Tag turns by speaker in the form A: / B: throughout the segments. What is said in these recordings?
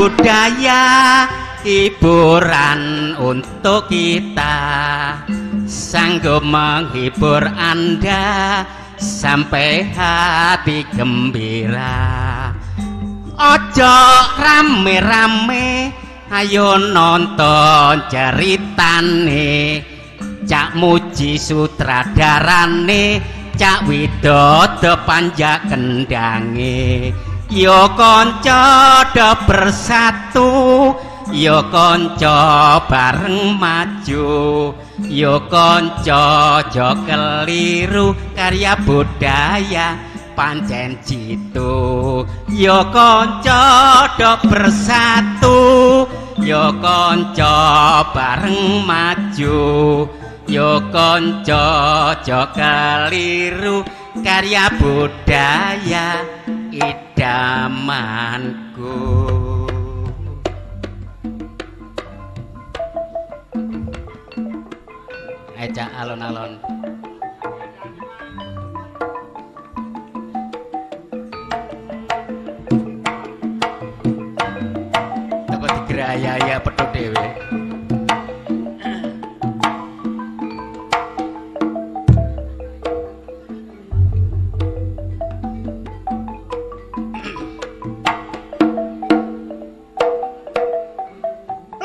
A: budaya hiburan untuk kita, sanggup menghibur Anda sampai hati gembira. Ojo rame-rame, ayo nonton ceritane, Cak Muji sutradarane, Cak Widodo panjak kendange. Yo kanca do bersatu, yo kanca bareng maju, yo kanca aja keliru, karya budaya pancen jitu. Yo kanca do bersatu, yo kanca bareng maju, yo kanca aja keliru, karya budaya idamanku. Aja alon-alon. Teko digrayaya petuk dhewe.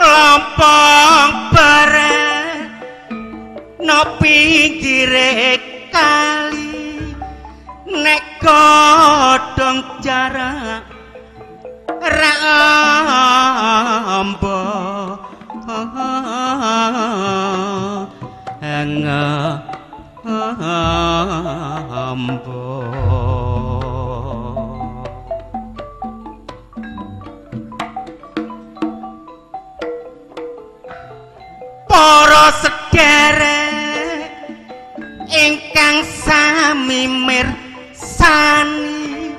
A: Lompong bareng no pinggire kali, nek godhong jarak ra ambo ambo. Para sederek ingkang sami mirsani,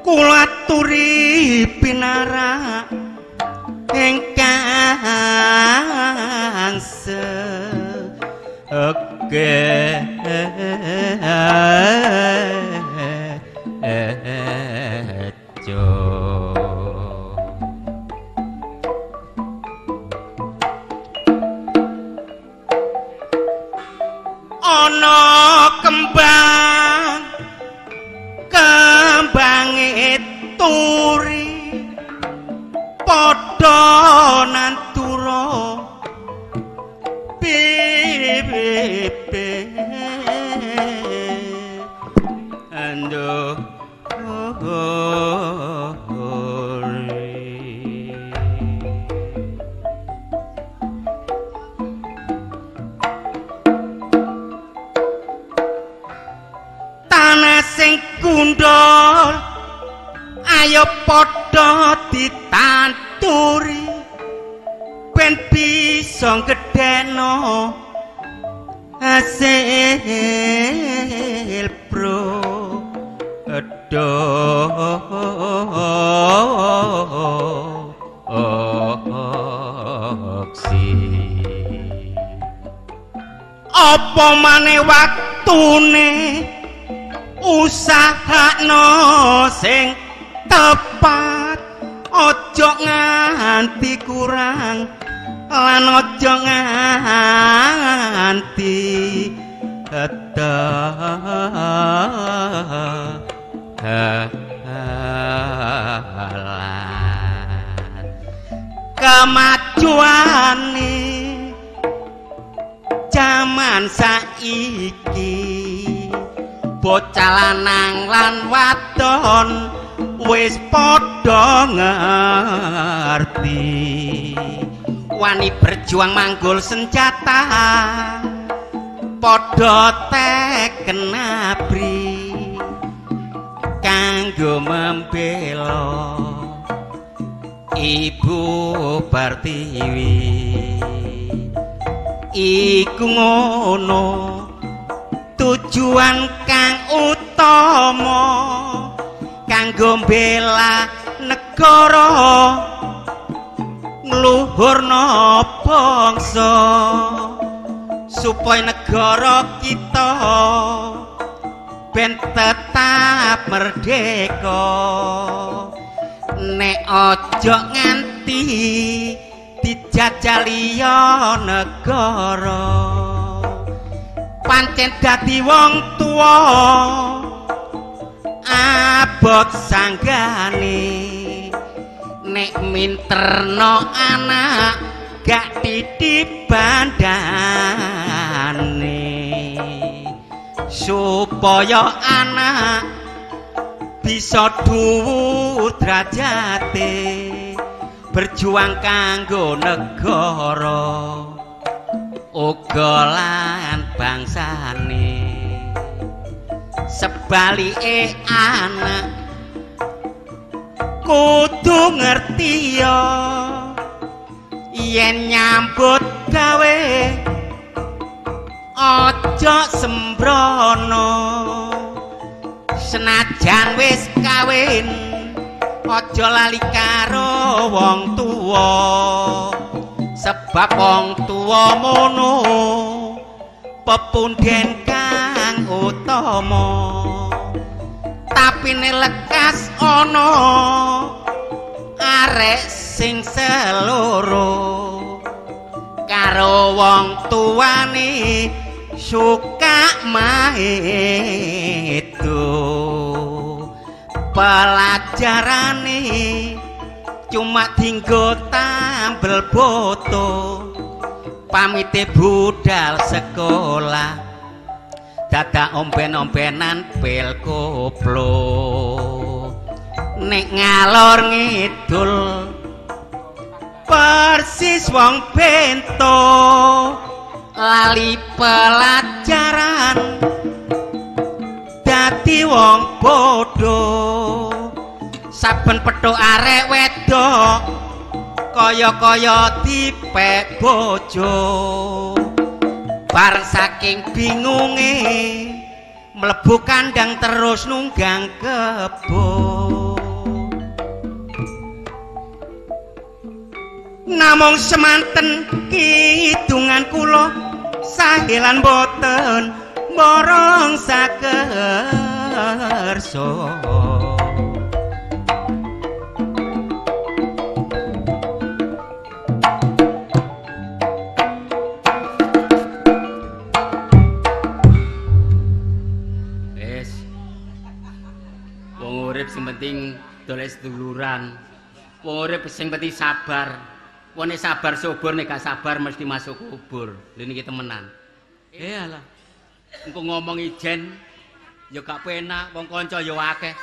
A: kula aturi pinarak ingkang segejo. Ana kembang kembange turi padha nantura pipipe ando. Sing gundul ayo padha ditanturi ben bisa gedheno hasil produksi. Apa maneh waktune usahakno sing tepat, aja nganti kurang lan aja nganti telat. Kemajuane jaman saiki, bocah lanang lan wadon wis padha ngerti, wani berjuang manggul senjata, padha teken abri kanggo membela Ibu Pertiwi. Iku ngono tujuan kang utama kanggo mbela negara, ngluhurna bangsa supaya negara kita ben tetap merdeka. Nek aja nganti nganti dijajah liya negara. Pancen dadi wong tuwa abot sanggane, nek minterno anak gak titip bandane, supaya anak bisa dhuwur derajate, berjuang kanggo negara uga lan bangsane. Sebalike anak kudu ngerti ya, yen nyambut gawe aja sembrono, senajan wis kawin aja lali karo wong tuwa, sebab wong tuwa mono pepunden kang utama. Tapi nek lekas ana arek sing seloro karo wong tuane suka maedo, pelajarane cuma dinggo tambel boto, pamite budal sekolah dadak omben-ombenan pil koplo. Nek ngalor ngidul persis wong bento, lali pelajaran dadi wong bodho. Saben petuk arek wedok kaya-kaya dipek bojo, bareng saking bingunge mlebu kandang terus nunggang kebo. Namung semanten kidungan kula sahelan boten borong sakersa. Wis, wong urip sing penting dolek seduluran, wong urip sing penting sabar. Wong nek sabar subur, nek gak sabar mesti masuk kubur. Lha niki temenan. Alah. Engko ngomong ijen ya gak penak, wong kanca ya akeh.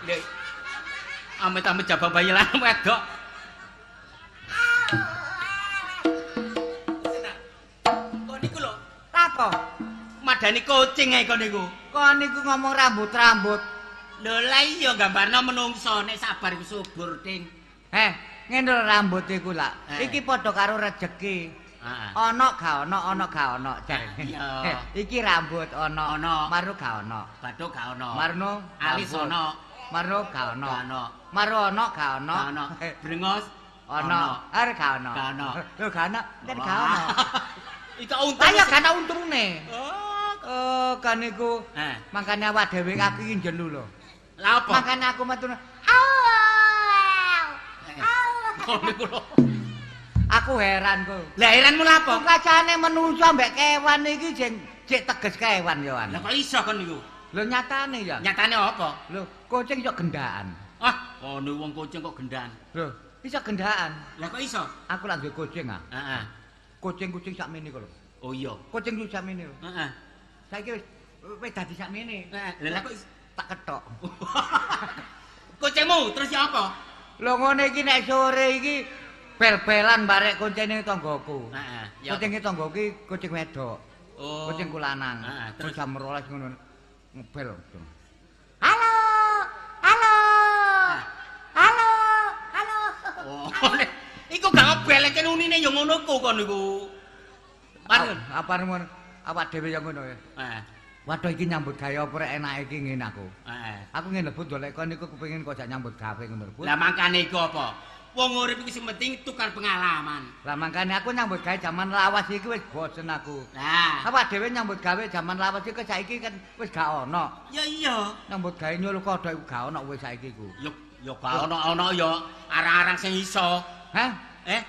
A: Lha amit-amit jabang bayi lanang wedok. Kok niku lho?
B: Apa?
A: Madani kucing ae kok niku.
B: Kok niku ngomong rambut-rambut.
A: Lho lah iya gambarno menungso nek sabar iku subur, Ding.
B: Ngene lho rambut iku lak. Iki padha karo rejeki. Ana gak ana, ana gak ana jarene. Iki rambut ana, maru gak ana.
A: Bathuk gak ana.
B: Marno
A: alis ana.
B: Maru gak ana. Maru ana gak ana.
A: Brengos
B: ana. Arek gak ana.
A: Gak ana.
B: Lho gak ana, yen gak ana.
A: Iki untung.
B: Ayo gak ana untune. Oh, kan niku. Mangkane awak dhewe kaki iki jenu lho.
A: Lah apa?
B: Mangkane aku metu.
A: Niku lho.
B: Aku heran kok.
A: Lah heranmu lha apa?
B: Kacane menungso ambek kewan iki jek teges kewan ya, Wan.
A: Lah kok iso kon niku?
B: Lho nyatane ya.
A: Nyatane apa?
B: Lho, kucing iso gendaan.
A: Ah, kono wong kucing kok gendaan.
B: Lho, iso gendaan.
A: Lah kok iso?
B: Aku lak duwe kucing ah.
A: Heeh.
B: Kucing-kucing sakmene kok lho.
A: Oh iya.
B: Kucing sakmene lho.
A: Heeh.
B: Saiki wis dadi sakmene.
A: Heeh. Lah kok
B: tak kethok.
A: Kucingmu terus ya apa?
B: Lho ngene iki nek sore iki bel-belan barek kuncene tanggaku.
A: Heeh.
B: Kucinge tanggaku iki kucing wedok.
A: Oh.
B: Kucingku lanang.
A: Heeh,
B: terus jam 12 ngono ngebel. Halo. Halo. Halo. Halo.
A: Oh. Iku gak ngebel nek unine ya ngono ku kon niku.
B: Parun, apa ngono? Awak dhewe ya ngono ya.
A: Heeh.
B: Waduh iki nyambut gawe apa rek enake iki ngene aku.
A: Heeh.
B: Aku ngene lho golek kon niku kepengin kok jak nyambut gawe ngono lho.
A: Lah mangkane iku apa? Wong urip iki sing penting tukar pengalaman.
B: Lah mangkane aku nyambut gawe jaman lawas iki wis bosen aku.
A: Lah,
B: awak dhewe nyambut gawe jaman lawas iki saiki kan wis gak ono.
A: Ya iya.
B: Nyambut gawe nyul kodhok iku gak ono wis saiki iku.
A: Ya gak ono-ono ya arang-arang sing iso.
B: Hah?
A: Eh,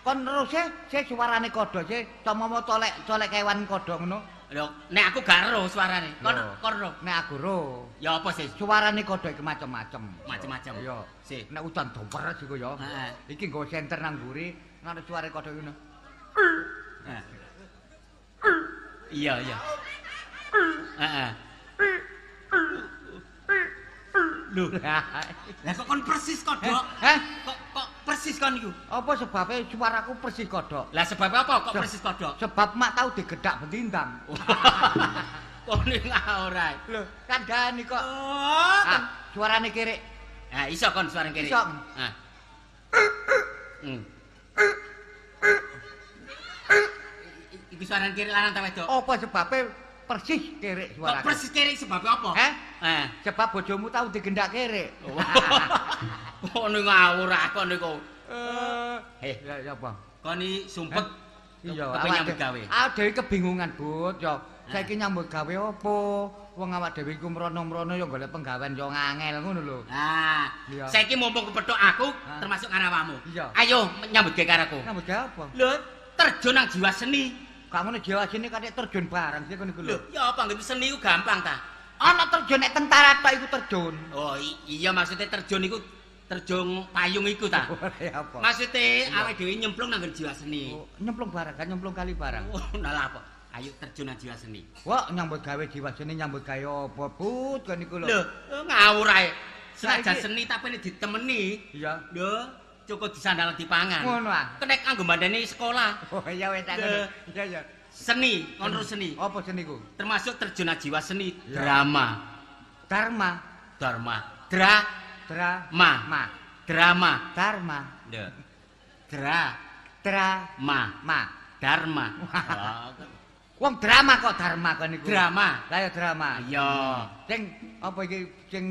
B: kon terus se suarane kodhok se comomo colek kewan kodhok ngono.
A: Lho, nek aku gak ero suarane. Kon ero.
B: Nek aku ero.
A: Ya apa sih?
B: Suarane kodhok iki macem-macem.
A: Macem-macem.
B: Iya.
A: Sih.
B: Nek udan doper iku ya.
A: Heeh.
B: Iki nggo senter nang mburi, nek suarane kodhok ngono.
A: Heeh. Iya, iya. Heeh. Lho. Lah kok kon persis kodhok?
B: Hah?
A: Kok persis kon iku?
B: Apa sebabe suaraku persis kodhok?
A: Lah sebab apa kok persis kodhok?
B: Sebab mak tau digedak bendindang.
A: Kon ora.
B: Lho, kandhane kok.
A: Oh,
B: suarane kirik.
A: Ha, iso kon suarane kirik.
B: Iso.
A: Ha. Iku suarane kirik lanang ta wedok?
B: Apa sebabe persis kirik suaraku?
A: Kok persis kirik sebab apa?
B: Heh?
A: Eh,
B: sebab bojomu tau digendak kirik.
A: Ngono ngawur aku niku.
B: Eh, ya apa?
A: Kon iki sumpek.
B: Iya,
A: awak nyambut gawe.
B: Awak dhewe kebingungan, Bud. Ya, saiki nyambut gawe apa? Wong awak dhewe iku mrono-mrono ya golek penggawean ya ngangel ngono lho.
A: Nah, saiki mumpung kepethuk aku termasuk karo awakmu. Ayo nyambut gawe karo aku.
B: Nyambut gawe apa?
A: Lho, terjun nang jiwa seni.
B: Gak ngono jiwa seni katik terjun bareng sih kono iku lho.
A: Lho, ya apa ngerti seni iku gampang ta?
B: Ana terjun nek tentara tok iku terjun.
A: Oh, iya maksudnya terjun iku terjun payung iku ta.
B: Ya apa?
A: Maksudnya awake dhewe nyemplung nang jiwa seni.
B: Oh, nyemplung bareng kan nyemplung kali bareng.
A: Oh, nah apa? Ayo terjun nang jiwa seni.
B: Wah, nyambut gawe jiwa seni nyambut gawe apa, Bud? Kon iku lho.
A: Lho, ngawur ae. Senajan seni tapi nek ditemeni.
B: Iya.
A: Lho, cukup disandal dipangan.
B: Ngono ah.
A: Kenek kanggo mandani sekolah.
B: Oh, iya wis tak ngono. Iya, iya.
A: Seni, kon seni.
B: Apa seni ku?
A: Termasuk terjun jiwa seni, drama.
B: Dharma.
A: Dharma. Dra
B: Dra
A: ma.
B: Ma.
A: Drama.
B: Dharma.
A: Lho. Dra
B: Dra
A: ma.
B: Ma.
A: Dharma.
B: Wong drama kok dharma kon niku.
A: Drama.
B: Lah ya drama.
A: Iya.
B: Sing apa iki sing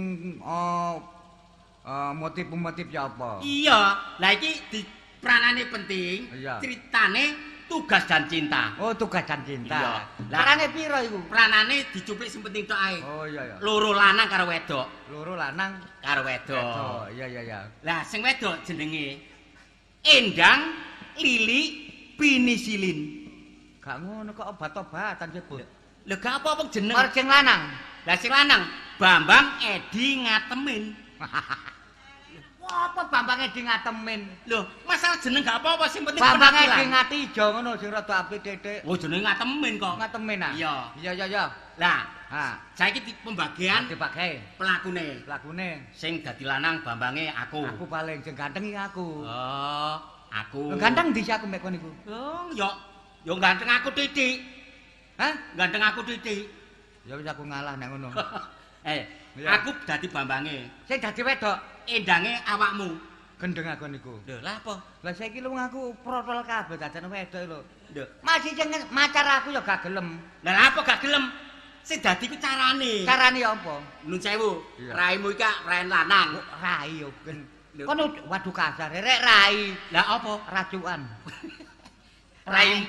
B: motif-motif ya apa?
A: Iya. Lah iki di pranane penting, ceritane tugas dan cinta.
B: Oh, tugas dan cinta.
A: Iya.
B: Pranane piro iku?
A: Pranane dicuplik sing penting tok ae.
B: Oh iya iya.
A: Loro lanang karo wedok.
B: Loro lanang
A: karo wedok.
B: Iya iya iya.
A: Lah sing wedok jenenge Endang Lili Pinisilin.
B: Gak ngono kok obat-obatan sih, Bu.
A: Lho gak apa-apa jeneng.
B: Karo sing lanang.
A: Lah sing lanang Bambang Edi Ngatemin.
B: Wah, apa Bambang Edi Ngatemin?
A: Lho, masalah jeneng gak apa-apa sing penting
B: Bambang Edi Ngatijo ngono sing rada apik titik.
A: Oh, jenenge Ngatemin kok.
B: Ngatemin ah.
A: Iya.
B: Iya iya iya.
A: Lah,
B: ha.
A: Saiki pembagian
B: dibagi
A: pelakune.
B: Pelakune
A: sing dadi lanang Bambange aku.
B: Aku paling sing ganteng iki aku.
A: Oh, aku.
B: Lho ganteng ndi sih aku mek kon iku?
A: Oh, yo yo ganteng aku titik.
B: Hah?
A: Ganteng aku titik.
B: Ya wis aku ngalah nek ngono.
A: Eh, aku dadi Bambange.
B: Sing dadi wedok
A: endange awakmu.
B: Gendeng aku niku.
A: Lho, lha apa?
B: Lah saiki lho aku protol kabeh dadane wedok lho.
A: Lho,
B: masih sing macar aku ya gak gelem.
A: Lah lha apa gak gelem? Sing dadi ku carane.
B: Carane ya apa?
A: Nun sewu, raimu iki raen lanang.
B: Rai yo ben. Kono waduh kasar, rek rai.
A: Lah apa?
B: Racukan.
A: Rai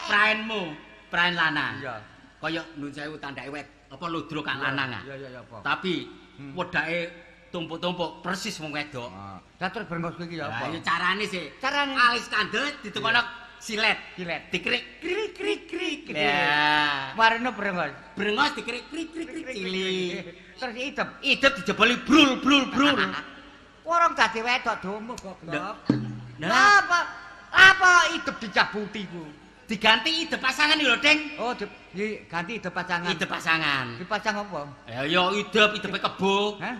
A: praenmu, praen lanang.
B: Iya.
A: Kaya nun sewu tandake wet apa ludruk kang lanang ah.
B: Iya iya iya apa.
A: Tapi wedake tumpuk-tumpuk persis wong wedok.
B: Lah terus brengos iki ya apa?
A: Lah ya carane sih.
B: Carane
A: alis kandel ditukono silet.
B: Silet.
A: Dikerik krik krik krik. Lah,
B: marine brengos.
A: Brengos dikerik krik krik krik cilik.
B: Terus idep.
A: Idep dijeboli brul brul brul.
B: Orang dadi wedok domo goblok.
A: Lah
B: apa? Apa idep dicabuti ku?
A: Diganti idep pasangan lho, Deng.
B: Oh, diganti idep pasangan.
A: Idep pasangan.
B: Dipasang apa?
A: Ya ya idep, idepe kebo.
B: Hah?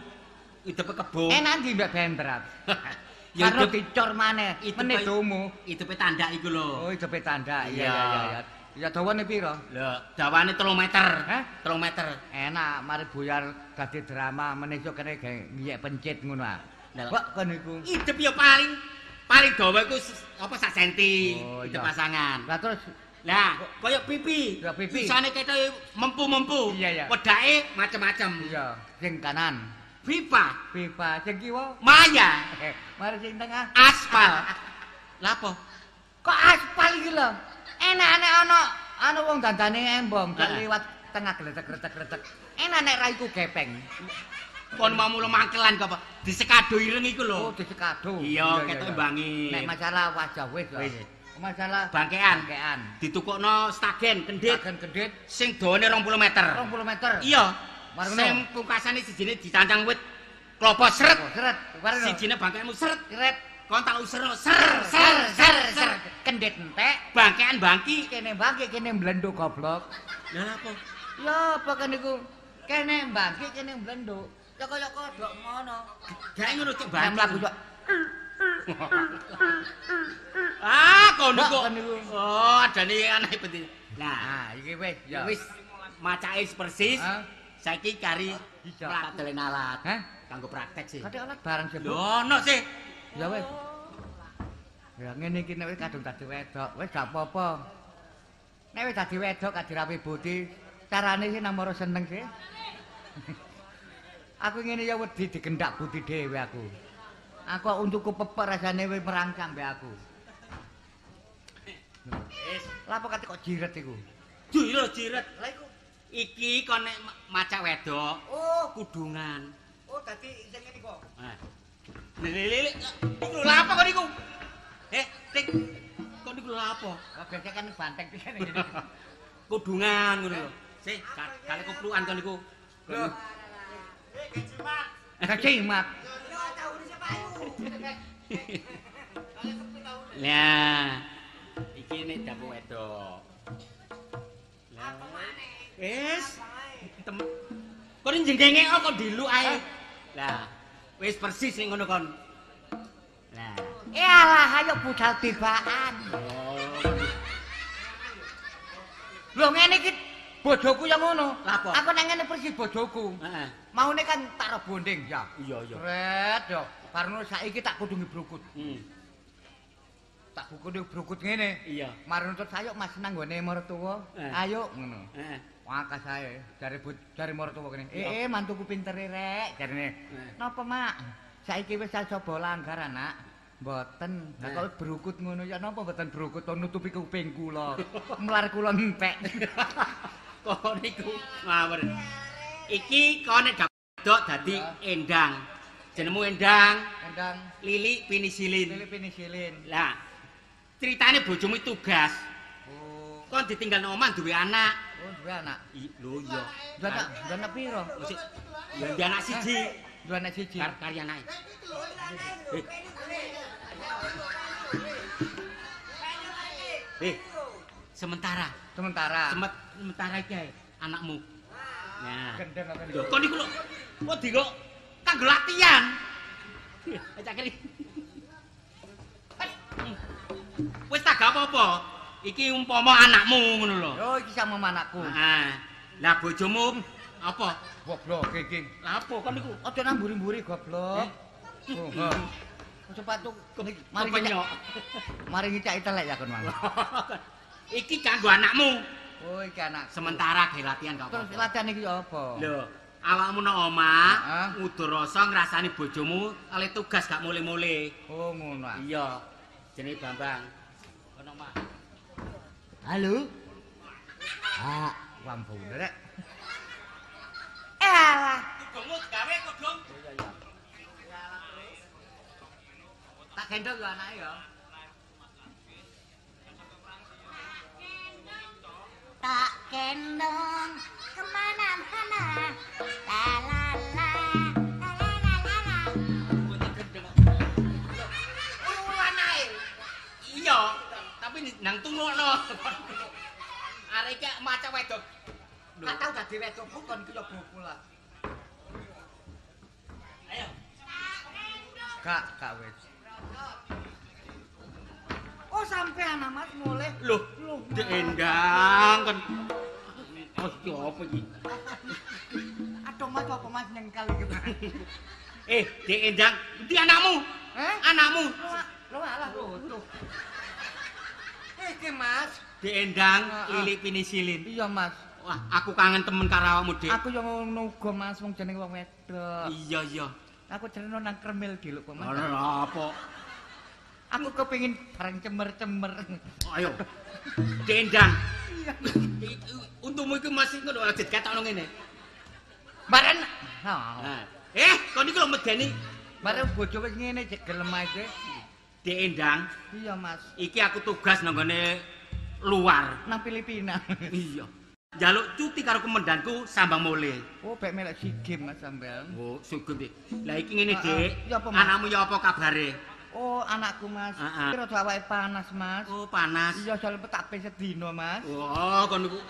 A: Idepe kebo.
B: Enak ndi mbek bentrat.
A: Ya
B: idep dicor maneh, meneh domo.
A: Idepe tandak iku lho.
B: Oh, idepe tandak. Iya iya iya. Ya dawane piro?
A: Lho, dawane 3 meter.
B: Hah?
A: 3 meter.
B: Enak, mari buyar dadi drama meneh iso kene ngiyek pencit ngono ah. Kok kon iku?
A: Idep ya paling dawa iku apa sak senti idep pasangan.
B: Lah terus
A: lah kaya pipi.
B: Pipi.
A: Isane ketoke mempu-mempu.
B: Wedake
A: Wedake macem-macem.
B: Iya, sing kanan.
A: Viva.
B: Viva sing kiwa
A: Maya.
B: Mari sing tengah
A: aspal. Lha apa?
B: Kok aspal iki lho? Enak-enak ana wong dandane embong liwat tengah gletek-gletek-gletek. Enak nek raiku gepeng.
A: Kon mau mulo mangkelan kok apa? Disekado ireng iku lho.
B: Oh, disekado.
A: Iya, ketok bangi.
B: Nek masalah wajah wis. Wis. Masalah
A: bangkean. Bangkean. Ditukokno stagen kendhit.
B: Stagen kendhit
A: sing dawane 20 meter.
B: 20 meter.
A: Iya. Sing pungkasane sijine dicancang wit klopo seret.
B: Seret.
A: Sijine bangkeanmu seret.
B: Seret.
A: Kon tak userno ser ser ser ser.
B: Kendhit entek.
A: Bangkean bangki.
B: Kene bangki kene mblenduk goblok.
A: Lha apa?
B: Ya apa kan niku? Kene bangki kene mblenduk. Ya kaya kodhok ngono.
A: Gak ngono cek bangki.
B: Mlaku kok.
A: Ah, kono kok. Oh, adane aneh beti.
B: Lah, iki wis ya.
A: Wis macake persis. Saiki kari pratelen alat.
B: Hah?
A: Kanggo praktek sih.
B: Kadek alat barang sih.
A: Lho, ono sih.
B: Ya wis. Ya ngene iki nek wis kadung dadi wedok, wis gak apa-apa. Nek wis dadi wedok gak dirapi boti, carane sih namara seneng sih. Aku ngene ya wedi digendak boti dhewe aku. Aku untukku pepek rasane wis merangsang mbek aku.
A: Wis,
B: lha apa kate kok jiret iku?
A: Jiret, jiret.
B: Lah iku
A: iki kon nek macak wedok.
B: Oh,
A: kudungan.
B: Oh, dadi sing ngene kok.
A: Heh. Lele, iku lho apa kon niku? Tik. Kon niku lho apa?
B: Lah biasa kan banteng pisan ngene.
A: Kudungan ngono lho. Sih, kale kuplukan kon niku.
B: Lho. Kejimat. Kejimat.
A: Lah, iki nek dapur wedok.
B: Apa maneh?
A: Wis. Kon jengenge kok diluk ae. Lah, wis persis ning ngono kon. Lah.
B: Alah, ayo budal tibaan. Lho ngene iki bojoku yang ngono. Aku nek ngene persis bojoku.
A: Heeh.
B: Maune kan tak rebonding ya.
A: Iya, iya.
B: Sret yo. Barno saiki tak kudungi brukut. Tak kudungi brukut ngene.
A: Iya.
B: Marno terus ayo Mas nang nggone mertuwa. Ayo ngono.
A: Heeh.
B: Wakas ae jare mertuwa kene. Mantuku pintere rek jarene. Napa, Mak? Saiki wis coba langgar anak. Mboten. Lah kok brukut ngono ya napa mboten brukut to nutupi kuping kula. Mlar kula entek.
A: Kok niku ngawur. Iki kon nek dok dadi Endang. Jenengmu Endang.
B: Endang.
A: Lili pinisilin.
B: Lili pinisilin.
A: Lah, ceritane bojomu tugas.
B: Oh.
A: Kon ditinggal nang omah duwe anak.
B: Oh, duwe anak.
A: Lho iya.
B: Duwe anak, duwe anak piro?
A: Ya duwe anak siji.
B: Duwe anak siji.
A: Kari anake. Sementara.
B: Sementara.
A: Sementara iki ae anakmu. Nah.
B: Gendeng apa
A: lho, kon niku lho. Kok dikok kanggo latihan. Cak keri. Wis tak gak apa-apa. Iki umpama anakmu ngono lho.
B: Oh, iki sama anakku.
A: Heeh. Lah bojomu apa?
B: Goblok iki.
A: Lah apa kon niku?
B: Aja nang mburi-mburi goblok. Oh, sepatu mari
A: kepenyok.
B: Mari ngicaki telek ya kon mang.
A: Iki kanggo anakmu.
B: Oh, iki anak.
A: Sementara gawe latihan gak apa-apa.
B: Terus latihan iki apa?
A: Lho, awakmu nang omah ngudur rasa ngrasani bojomu ale tugas gak mule-mule.
B: Oh, ngono ah.
A: Iya. Jenenge Bambang. Kono omah.
B: Halo. Ah, wambune rek. Alah,
A: kudungmu gawe kudung.
B: Tak gendong yo anake yo.
C: Tak gendong kemana-mana. La la la la la la la.
A: Ngono anake. Iya, tapi nang tungokno. Arek iki maca wedok.
B: Gak tau dadi wedok kon iki yo buku lah.
A: Ayo.
B: Gak, gak wis. Oh, sampean Mas mulih.
A: Loh, Dek Endang kan. Oh, iki apa iki?
B: Aduh Mas, apa Mas nyengkal iki?
A: Dek Endang, endi anakmu?
B: Eh?
A: Anakmu.
B: Lho alah lho. Iki Mas,
A: Dek Endang, Lili pinisilin.
B: Iya, Mas.
A: Wah, aku kangen temen karo awakmu, Dik.
B: Aku yo ngono uga, Mas, wong jenenge wong wedok. wedok.
A: Iya, iya.
B: Aku cerno nang kremil diluk kok, Mas.
A: Ora apa.
B: Aku kepengin barang cemer-cemer.
A: Ayo. Dendang. Iya. Untumu iku masih ngono aja diketokno ngene.
B: Maren. Heeh.
A: Kon iku lho medeni.
B: Maren bojo wis ngene jek gelem ae.
A: Dendang.
B: Iya, Mas.
A: Iki aku tugas nang nggone luar.
B: Nang Filipina.
A: Iya. Njaluk cuti karo komandanku sambang mule.
B: Oh, bek melok SEA Games Mas sampean.
A: Oh, SEA Games. Lah iki ngene, Dik.
B: Ya apa, Mas?
A: Anakmu ya apa kabare?
B: Oh, anakku, Mas.
A: Heeh.
B: Rada awake panas, Mas.
A: Oh, panas.
B: Iya, soalnya tak pe sedina, Mas.
A: Oh, kon niku.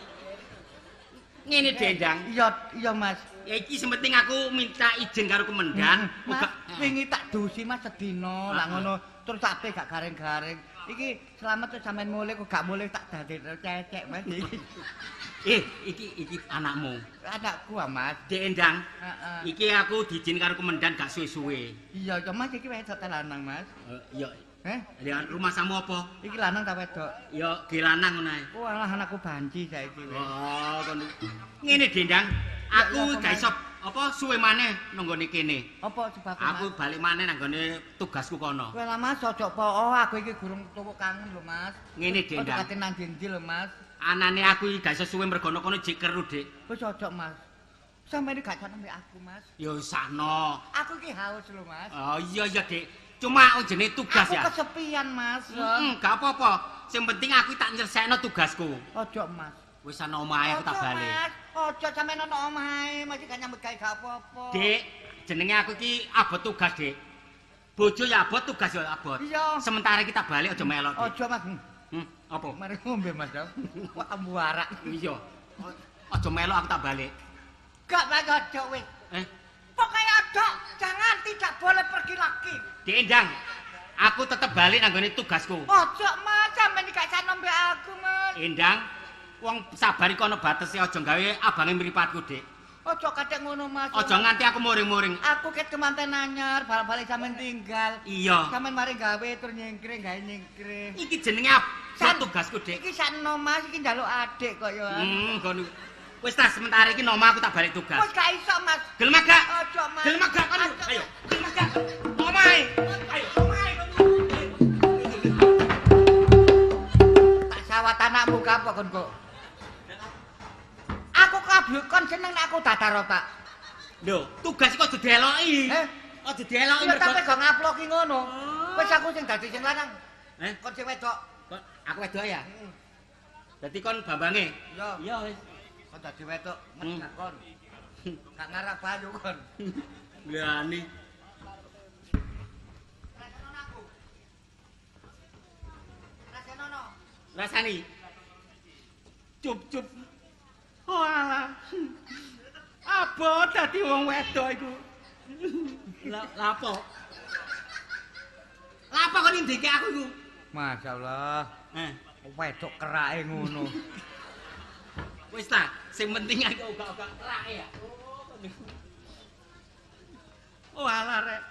A: Ngene, Dendang.
B: Iya, iya, Mas.
A: Ya iki sing penting aku minta izin karo komandan.
B: Mas, wingi tak dusi Mas sedina, lah ngono terus tak pe gak garing-garing. Iki selamat terus sampean mulih kok gak mulih tak dadekno cecek, Mas.
A: Iki iki anakmu.
B: Anakku, ah, Mas.
A: Dendang.
B: Heeh.
A: Iki aku diizin karo komandan gak suwe-suwe.
B: Iya, iya, Mas, iki wedok ta lanang, Mas?
A: Iya.
B: Heh?
A: Ya rumahmu apa?
B: Iki lanang ta wedok?
A: Ya ge lanang ngono ae.
B: Oh, alah anakku banci saiki wis.
A: Oh, kon ngene Dendang, aku gak iso apa suwe maneh nang nggone kene.
B: Apa sebabnya?
A: Aku balik maneh nang nggone tugasku kono.
B: Kowe lah Mas, ojo po, aku iki gurung tuwuk kangen lho, Mas.
A: Ngene Dendang.
B: Ojo kate nang ndi lho, Mas.
A: Anane aku iki gak iso suwe mergo kono jek keru, Dik.
B: Wis ojo, Mas. Sampeyan gak sakno mbek aku, Mas.
A: Ya sakno.
B: Aku iki haus lho, Mas.
A: Oh iya iya, Dik. Cuma jenenge tugas ya.
B: Aku kesepian, Mas.
A: Gak apa-apa. Sing penting aku tak nyelesekno tugasku.
B: Ojo, Mas.
A: Wis ana omahe aku tak bali.
B: Mas. Ojo sampeyan ana omahe, masih gak nyambut gawe gak apa-apa.
A: Dik, jenenge aku iki abot tugas, Dik. Bojo ya abot, tugas ya abot.
B: Iya.
A: Sementara kita balik aja melok, Dik.
B: Ojo, Mas.
A: Apa?
B: Mari ngombe, Mas. Wah, ambu arak.
A: Iya. Aja melok aku tak balik.
B: Gak, Mas, ojo wis. Pokoknya ojo, jangan, tidak boleh pergi lagi.
A: Dendang, aku tetep balik nang nggone tugasku.
B: Ojo, Mas, sampeyan gak sakno mbek aku, Mas.
A: Endang, wong sabar iku ana batese, aja gawe abange mripatku, Dik.
B: Ojo kathek ngono, Mas.
A: Aja nganti aku muring-muring.
B: Aku ket kemanten anyar, bal-balik sampean tinggal.
A: Iya.
B: Sampean mari gawe tur nyingkre, gawe nyingkre.
A: Iki jenenge apa tugasku, Dik?
B: Iki sakno, Mas, iki njaluk adik kok ya.
A: Ngono. Wis ta sementara iki noma aku tak balik tugas.
B: Wis gak iso, Mas.
A: Gelem gak?
B: Ojo, Mas.
A: Gelem gak kon? Ayo, gelem gak? Omahe. Ayo, omahe kon.
B: Tak sawat anakmu kapok kon kok. Aku kabeh kon seneng nek aku dadar otak.
A: Lho, tugas kok aja dieloki. Aja dieloki
B: mergo tapi gak ngaploki ngono. Wis aku sing dadi sing lanang. Kon sing wedok.
A: Kon aku wedok ya? Heeh. Dadi kon Bambange?
B: Iya.
A: Iya wis.
B: Kon dadi wedok medhak kon. Gak ngarah banyu kon.
A: Lha.
B: Rasanono aku. Rasanono.
A: Rasani. Cup-cup. Oh alah. Abot dadi wong wedok iku. Lah apa? Lah apa kon ndeke aku iku?
B: Masyaallah. Wedok kerake ngono.
A: Wis ta, sing penting aku uga-uga kerake ya. Oh alah rek.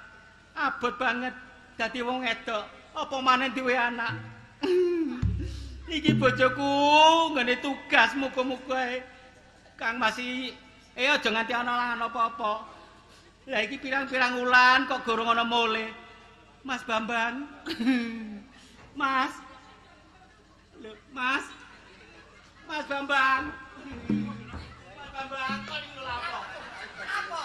A: Abot banget dadi wong wedok, apa maneh duwe anak. Iki bojoku nggone tugas muga-muga ae. Kang masih aja nganti ana langan apa-apa. Lah iki pirang-pirang wulan kok gorong ana mule. Mas Bambang. Mas. Lho, Mas. Mas Bambang. Mas Bambang, kok iki lho apa?
B: Apa?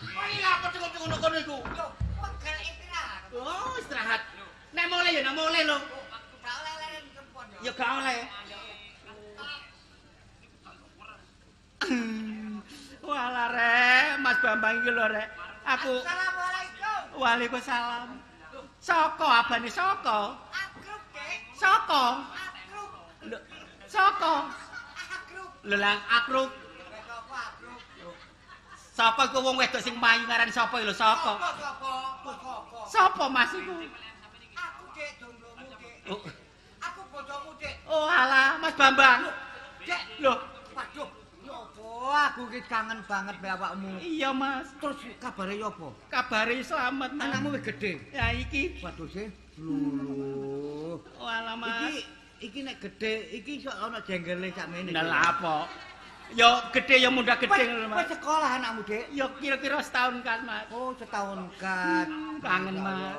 A: Kok iki lha apa ngono kono iku?
B: Lho, pegel istirahat.
A: Oh, istirahat. Nek mule ya nek mule lho.
B: Gak oleh leren kempon ya.
A: Ya gak oleh. Walah rek, Mas Bambang iki lho rek. Aku
B: Assalamualaikum.
A: Waalaikumsalam. Saka abane saka?
C: Akrub, Dek.
A: Saka?
C: Akrub.
A: Lho, saka?
C: Akrub.
A: Lho lah akrub.
B: Sapa akrub?
A: Sapa iku wong wedok sing payu ngaran sapa lho saka?
B: Sapa sapa?
A: Sapa Mas iku?
B: Aku Dek, donggomu Dek.
A: Oh.
B: Aku bojomu Dek.
A: Oh alah, Mas Bambang.
B: Dek,
A: lho,
B: waduh. Aku iki kangen banget mbek awakmu.
A: Iya, Mas.
B: Terus kabare yo apa?
A: Kabare slamet, Mas.
B: Anakmu wis gedhe.
A: Ya iki.
B: Waduh sih. Lho.
A: Oh alah, Mas.
B: Iki iki nek gedhe iki iso ana jenggele sakmene.
A: Lah apa? Ya gedhe ya mundhak gedhe ngono, Mas.
B: Wis sekolah anakmu, Dik?
A: Ya kira-kira setahun kan, Mas.
B: Oh, setahun kan.
A: Kangen, Mas.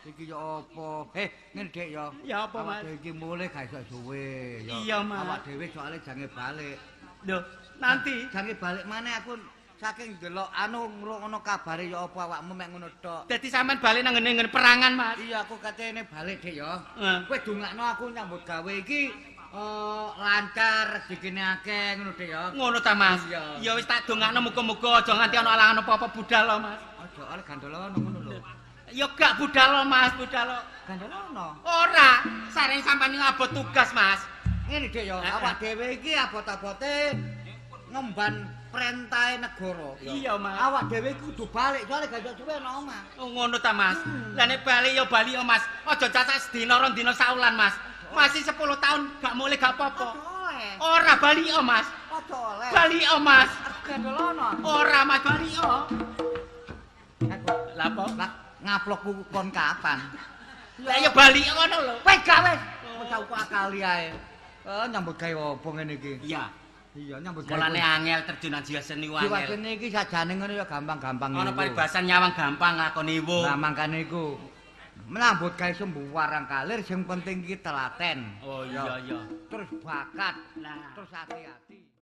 B: Iki ya apa? Ngene Dik ya.
A: Ya apa, Mas?
B: Awak dhewe iki mulih gak iso suwe ya.
A: Iya, Mas.
B: Awak dhewe soalé jange balik.
A: Lho, nanti
B: jange balik maneh aku saking ndelok anu ngrungokno kabare ya apa awakmu mek ngono tok.
A: Dadi sampean balik nang ngene perangan, Mas.
B: Iya, aku katene balik, Dik ya. Kowe dongakno aku nyambut gawe iki lancar, rezekine akeh ngono Dik ya.
A: Ngono ta, Mas? Ya wis tak dongakno muga-muga aja nganti ana alangan apa-apa budal lho, Mas.
B: Aja oleh gandolono ngono lho.
A: Ya gak budal lho, Mas, budal lho.
B: Gandolono.
A: Ora, sareng sampean ngabot tugas, Mas.
B: Ngene Dik ya, awak dhewe iki abot-abote ngemban perintahe negara.
A: Iya, Mas.
B: Awak dhewe iki kudu balik soalé gak iso suwe ana omah.
A: Oh, ngono ta, Mas. Lah nek bali ya bali ya, Mas. Aja cacak sedina rong dina saulan, Mas. Masih 10 tahun gak mulih gak apa-apa. Ora bali ya, Mas.
B: Aja oleh.
A: Bali ya, Mas.
B: Gandolono.
A: Ora, Mas, bali ya. Lah apa?
B: Lah ngaplokku kon kapan?
A: Lah ya bali ngono lho.
B: Wis gak wis. Wis aku akali ae. Nyambut gawe apa ngene iki?
A: Iya.
B: Iya, nyambut gawe.
A: Mulane angel terjun nang jiwa seni angel.
B: Jiwa seni iki sajane ngono ya gampang-gampang.
A: Ana paribasan nyawang gampang nglakoni iwu.
B: Lah mangkane iku. Nyambut gawe sembuh warang kalir sing penting iki telaten.
A: Oh iya iya.
B: Terus bakat,
A: Lah
B: terus hati-hati.